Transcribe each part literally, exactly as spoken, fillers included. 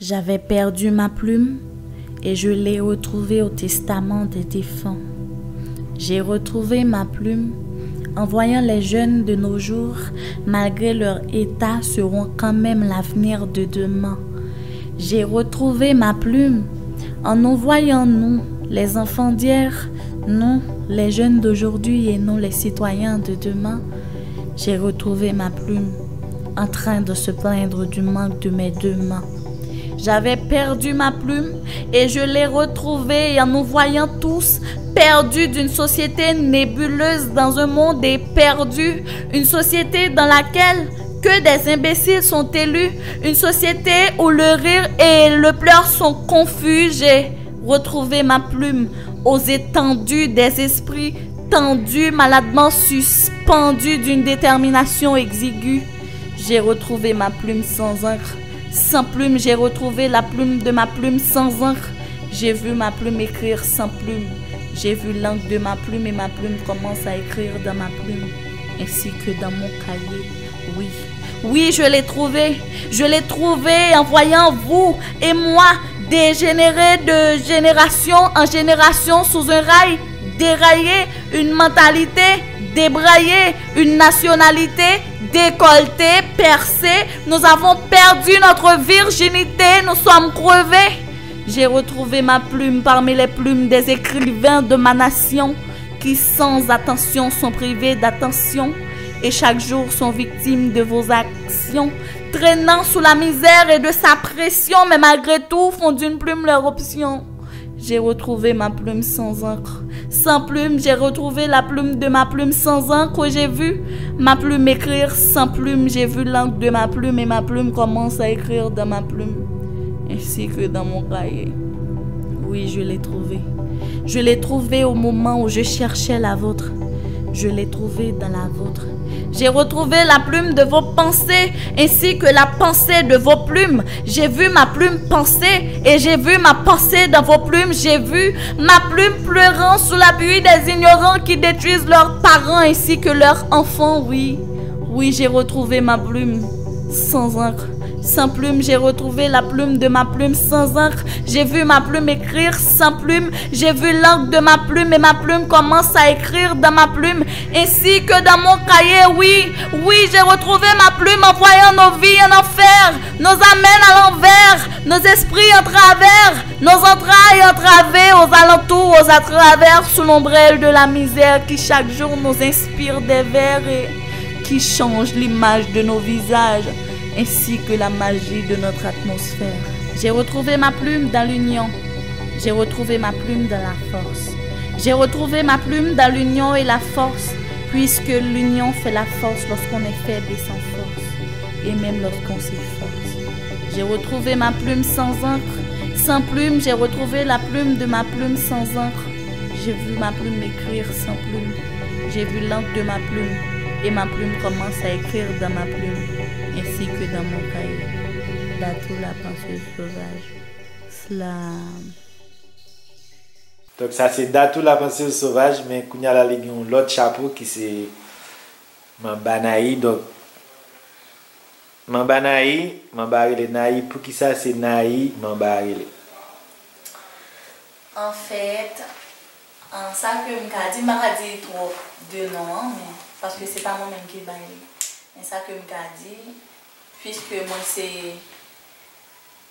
J'avais perdu ma plume et je l'ai retrouvée au testament des défunts. J'ai retrouvé ma plume en voyant les jeunes de nos jours, malgré leur état, seront quand même l'avenir de demain. J'ai retrouvé ma plume en nous voyant, nous, les enfants d'hier, nous, les jeunes d'aujourd'hui et nous, les citoyens de demain. J'ai retrouvé ma plume en train de se plaindre du manque de mes deux mains. J'avais perdu ma plume et je l'ai retrouvée en nous voyant tous perdus d'une société nébuleuse dans un monde éperdu, une société dans laquelle que des imbéciles sont élus, une société où le rire et le pleur sont confus. J'ai retrouvé ma plume aux étendues des esprits tendus, maladement suspendus d'une détermination exiguë. J'ai retrouvé ma plume sans encre. Sans plume, j'ai retrouvé la plume de ma plume sans encre. J'ai vu ma plume écrire sans plume. J'ai vu l'encre de ma plume et ma plume commence à écrire dans ma plume, ainsi que dans mon cahier. Oui, oui, je l'ai trouvé. Je l'ai trouvé en voyant vous et moi dégénérer de génération en génération sous un rail déraillé, une mentalité débraillée, une nationalité décolletée, percée. Nous avons perdu notre virginité, nous sommes crevés. J'ai retrouvé ma plume parmi les plumes des écrivains de ma nation qui, sans attention, sont privés d'attention et chaque jour sont victimes de vos actions, traînant sous la misère et de sa pression, mais malgré tout font d'une plume leur option. J'ai retrouvé ma plume sans encre. Sans plume, j'ai retrouvé la plume de ma plume sans encre. J'ai vu ma plume écrire sans plume. J'ai vu l'encre de ma plume et ma plume commence à écrire dans ma plume, ainsi que dans mon cahier. Oui, je l'ai trouvé. Je l'ai trouvé au moment où je cherchais la vôtre. Je l'ai trouvé dans la vôtre. J'ai retrouvé la plume de vos pensées ainsi que la pensée de vos plumes. J'ai vu ma plume penser et j'ai vu ma pensée dans vos plumes. J'ai vu ma plume pleurant sous la pluie des ignorants qui détruisent leurs parents ainsi que leurs enfants. Oui, oui, j'ai retrouvé ma plume sans encre. Sans plume, j'ai retrouvé la plume de ma plume sans encre. J'ai vu ma plume écrire sans plume. J'ai vu l'encre de ma plume et ma plume commence à écrire dans ma plume, ainsi que dans mon cahier. Oui, oui, j'ai retrouvé ma plume en voyant nos vies en enfer, nos amènes à l'envers, nos esprits en travers, nos entrailles entravées aux alentours, aux à travers, sous l'ombrelle de la misère qui chaque jour nous inspire des vers et qui change l'image de nos visages, ainsi que la magie de notre atmosphère. J'ai retrouvé ma plume dans l'union. J'ai retrouvé ma plume dans la force. J'ai retrouvé ma plume dans l'union et la force, puisque l'union fait la force lorsqu'on est faible et sans force, et même lorsqu'on s'efforce. J'ai retrouvé ma plume sans encre. Sans plume, j'ai retrouvé la plume de ma plume sans encre. J'ai vu ma plume écrire sans plume. J'ai vu l'encre de ma plume, et ma plume commence à écrire dans ma plume, ainsi que dans mon cahier. Datou la penseuse sauvage. Slam. Donk sa se Datou la penseuse sauvage, men kounye a la li gen yon lòt chapo ki se Manbanayi. Donk Manbanayi, Manba rele Nayi. Poukisa se Nayi Manba rele? Anfèt, sa ke m ka di, m pa ka di twòp de non an, men paske se pa mwen menm ki bay li. Men sa ke m ka di, piske mwen se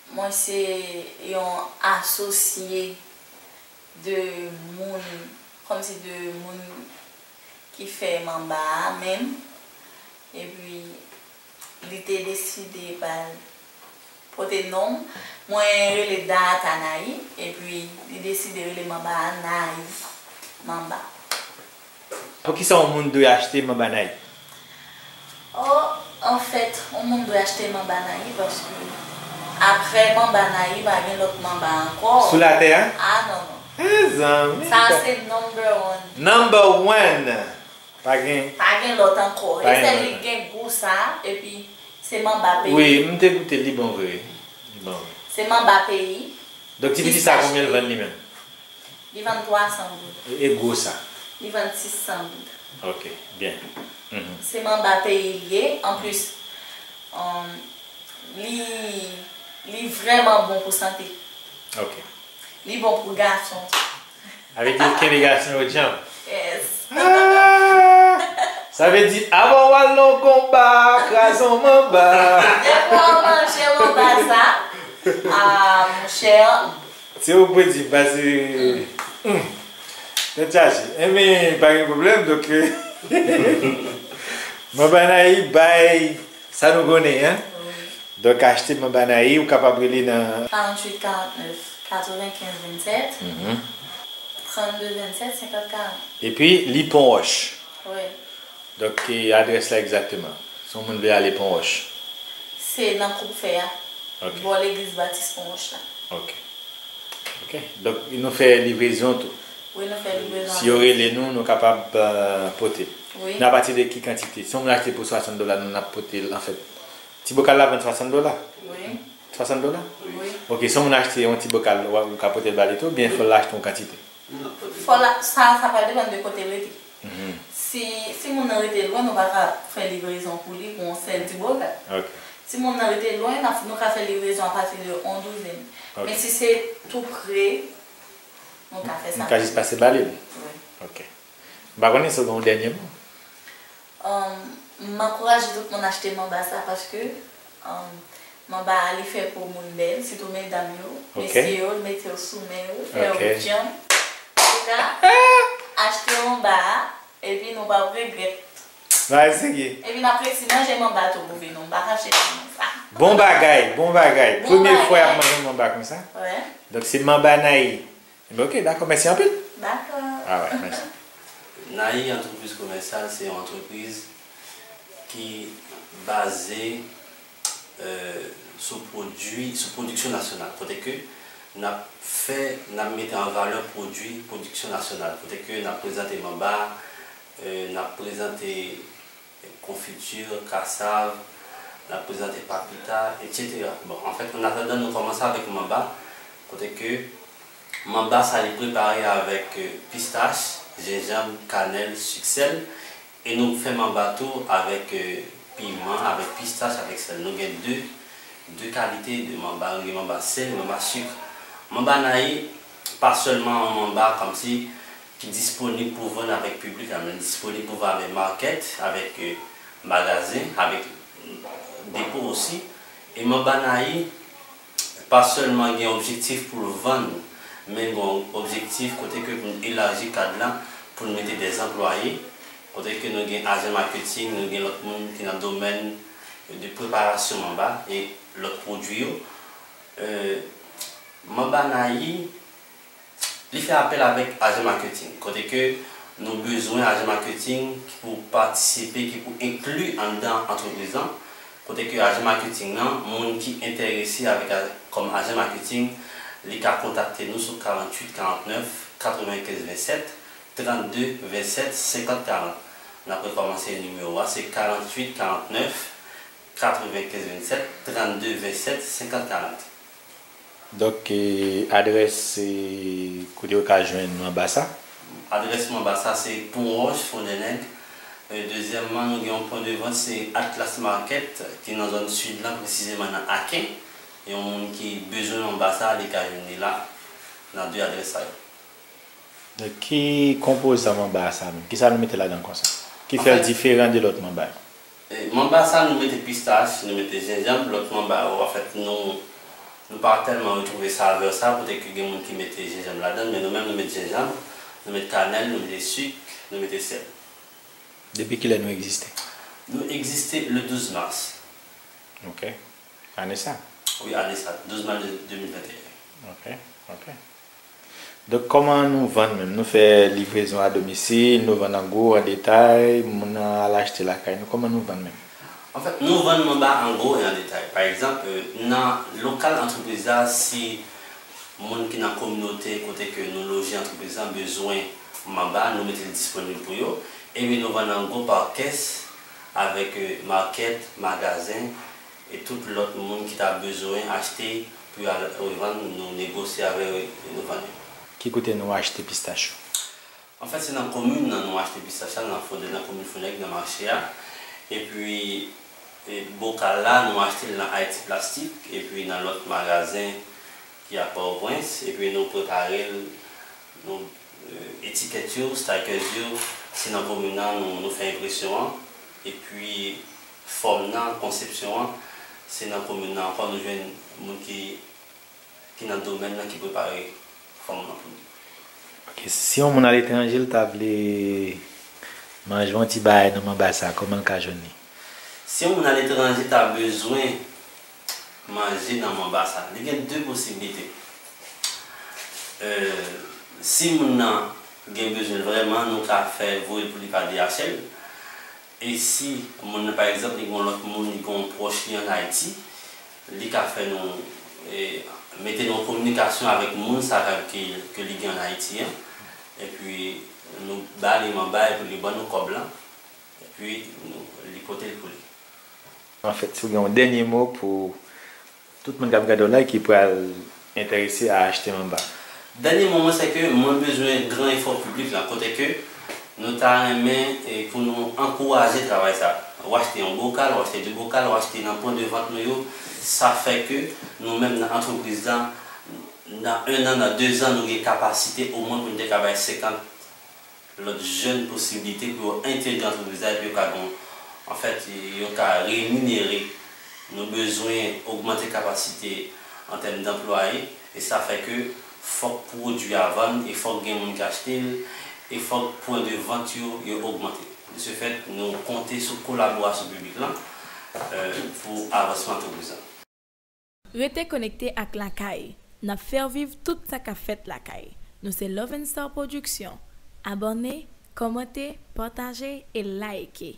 mwen se yon asosye de moun, kòmsi de moun ki fè manba a menm, epi li te deside ba l pote non m. Mwen rele Daata Nayi, epi li deside rele manba a Nayi Manba. Poukisa yon moun dwe achte Manba Nayi? Oh, anfèt, yon moun dwe achte Manba Nayi paske apre Manba Nayi pa gen lòt manba ankò. Sou latè a? Ah non non. Mezanmi. Sa se number one. Number one. Pa gen. Pa gen lòt ankò. E sèl li gen gou sa, epi se manba peyi. Wi, m te goute li bon vre. Li bon. Se manba peyi. Donk ti piti sa konbyen l vann li menm? Li vann twa san goud. E gwo sa? Li vann sis san goud. Ok, byen. Se manba peyi l ye. Anplis, li Li vrèman bon pou sante. Ok. Li bon pou gason tou. Sa vle di l kenbe gason yo djanm. Yes. Ah! Sa vle di, avan w al nan yon konba, kraze yon manba. Depi w manje manba sa, ah, monchè. Se ou k pou di, pase. Hmm. Tèt chaje. Enben, pa gen pwoblèm, donk. Manba Naï bay sa nou konnen, hein? Donk, achte Manba Naï, ou kapab rele nan. Karanntuit karantnèf, katrevenkenz vennsèt, trannde vennsèt, senkant karant. Epi, li Pon Wòch. Wi. Donk, e, adrès la egzakteman. Si yon moun vle ale Pon Wòch. Se nan Koup Fè a. Ok. Bò legliz Batis Pon Wòch la. Ok. Ok. Donk, nou fè livrezon tou. Wi, nou fè livrezon. Si yo rele nou, nou kapab, euh, pote. Wi. Men apati de ki kantite? Si yon moun achte pou swasant dola, nou n ap pote l, anfèt. Ti bokal la vann swasant dola? Wi. Swasant dola? Wi. Ok, si yon moun achte yon ti bokal, w a- ou ka pote l ba li tou, oubyen fò l achte yon kantite? Fò la, sa, sa pral depann de kote l rete. Si, si moun nan rete lwen, nou pa ka fè livrezon pou li pou yon sèl ti bokal. Ok. Si moun nan rete lwen, n ap- nou ka fè livrezon apati de yon douzèn. Ok. Men si se tou pre, nou ka fè sa. Nou ka jis pase ba li l? Wi. Ok. M pa konnen si w gen yon dènye mo. Um, m ankouraje tout moun achte manba sa paske, um, manba a li fè po moun bèl, sitou medam yo, Ok. mesye yo, l mete yo sou men yo, fè Ok. yo djanm. Antouka, achte manba a, epi nou p ap regrèt. Bay serye. Epi n ap resi manje manba tou pou vin, nou m pa kache pou nou sa. Bon bagay, bon bagay. Bon Premye fwa y ap bagay. Manje manba konsa. Wè. Donk se manba Naï. Enben, ok, dakò, mèsi anpil. Dakò. Ah ouais, mèsi. Naï Entreprise Commerciale se yon antrepriz ki baze, euh, sou pwodui, sou pwodiksyon nasyonal, kote ke n ap fè, n ap mete an valè pwodui pwodiksyon nasyonal, kote ke n ap prezante manba, euh, n ap prezante konfiti, kasav, n ap prezante papita, etsetera. Bon, anfèt, an atandan nou kòmanse avèk manba, kote ke manba sa li prepare avèk, euh, pistach, jenjanm, kanèl, sik, sèl, e nou fè manba tou avèk, euh, piman, avèk pistach, avèk sèl. Nou gen de, de kalite de manba, nou gen manba sèl, manba sik. Manba Naï pa sèlman yon manba kòmsi ki disponib pou vann avèk piblik la, men disponib pou vann avèk makèt, avèk, euh, magazen, avèk depo osi. E manba Naï pa sèlman gen objektif pou l vann, men gen yon objektif kote ke pou n elaji kad la, pou n mete dè anplwaye, kote ke nou gen ajan maketing, nou gen lòt moun ki nan domèn de preparasyon manba e lòt pwodui yo. Euh, Manba Naï, li fè apèl avèk ajan maketing, kote ke nou bezwen ajan maketing ki pou patisipe, ki pou enkli anndan antrepriz lan, kote ke ajan maketing lan, moun ki enterese avèk a- kòm ajan maketing, li ka kontakte nou sou karanntuit karannèf katrevenkenz vennsèt, trannde vennsèt, senkant karant. N ap rekòmanse nimewo a, se karanntuit karannèf katrevenkenz vennsèt, trannde vennsèt, senkant karant. Donk, e, adrès, e, kote yo ka jwenn manba sa? Adrès manba sa se Pon Wòch, Fondènèg. E, dezyèmman, nou gen yon pwen de vant, se Atlas Market, ki nan zòn sid lan, presizeman nan Aken. Yon moun ki bezwen manba sa, li ka jwenn li la, nan de adrès sa yo. Donk, ki konpozan manba sa menm? Kisa nou mete ladan konsa? Ki fè l Anfèt, diferan de lòt manba yo? E, manba sa, nou mete pistach, nou mete jenjanm, lòt manba yo, anfèt, nou, nou pa tèlman retwouve savè sa, poutèt ke gen moun ki mete jenjanm ladan, men nou menm, nou mete jenjanm, nou mete kanèl, nou mete sik, nou mete sèl. Depi kilè nou egziste? Nou egziste le douz mas. Ok. Ane sa? Wi, ane sa, douz mas de de mil venteyen. Ok, ok. Donk, kòman nou vann menm? Nou fè livrezon a domisil, nou vann an gwo, an detay, moun nan al achte lakay nou, kòman nou vann menm? Anfèt, nou vann manba an gwo e an detay. Pa egzanp, euh, nan lokal antrepriz la, si moun ki nan kominote kote ke nou loje antrepriz la bezwen manba, nou mete l disponib pou yo. Epi nou vann an gwo pa kès avèk, euh, makèt, magazen, e tout lòt moun ki ta bezwen achte pou yo al revann, nou negosye avè yo e nou vann yo. Ki kote nou achte pistach yo? Anfèt, se nan komin nan nou achte pistach la, nan Fondè, nan komin Fondènèg, nan mache a. Epi, E bokal la, nou achte l nan Haiti Plastic, epi nan lòt magazen ki a Pòtoprens, epi nou prepare l, nou, e, etikèt yo, stickers yo, se nan komin nan nou, nou fè enpresyon an, epi fòm nan, konsepsyon an, se nan komin nan ankò nou jwenn moun ki, ki nan domèn nan ki prepare fòm nan pou nou. Ok, si yon moun aletranje, l ta vle manje yon ti bagay nan manba sa, kòman l ka jwenn li? Si yon moun aletranje ta bezwen manje nan manba sa, li gen de posiblite. E, si moun nan gen bezwen l vrèman, nou ka fè voye l pou li pa D H L. E si moun nan, pa egzanp, li gen yon lòt moun, li gen yon pwòch li ann Ayiti, li ka fè nou, e, mete nou an kominikasyon avèk moun sa ke, ke li gen ann Ayiti an. Epi nou ba li manba epi li ban nou kòb la. Epi nou, li pote l pou li. Anfèt, si w gen yon dènye mo pou tout moun k ap gade w la ki pral enterese a achte manba. Dènye mo mwen se ke mwen bezwen gran efò piblik la, kote ke nou ta renmen, e, pou nou ankouraje travay sa. W achte yon bokal, w achte de bokal, w achte nan pwen de vant nou yo, sa fè ke nou menm nan antrepriz la, nan en an, nan de zan, nou gen kapasite omwen pou nou te ka bay senkant lòt jèn posiblite pou yo entegre antrepriz la epi yo ka gen, anfèt, yo ka reminere. Nou bezwen ogmante kapasite an tèm danplwaye, e sa fè ke fòk pwodui a vann, e fòk gen moun ki achte l, e fòk pwen de vant yo, yo ogmante. De ce fait, nou konte sou kolaborasyon piblik lan, e, pou avansman antrepriz lan. Rete konekte ak Lakay. N ap fè w viv tout sa k ap fèt lakay. Nou se Love and Star Production. Abòne, kòmante, pataje e like.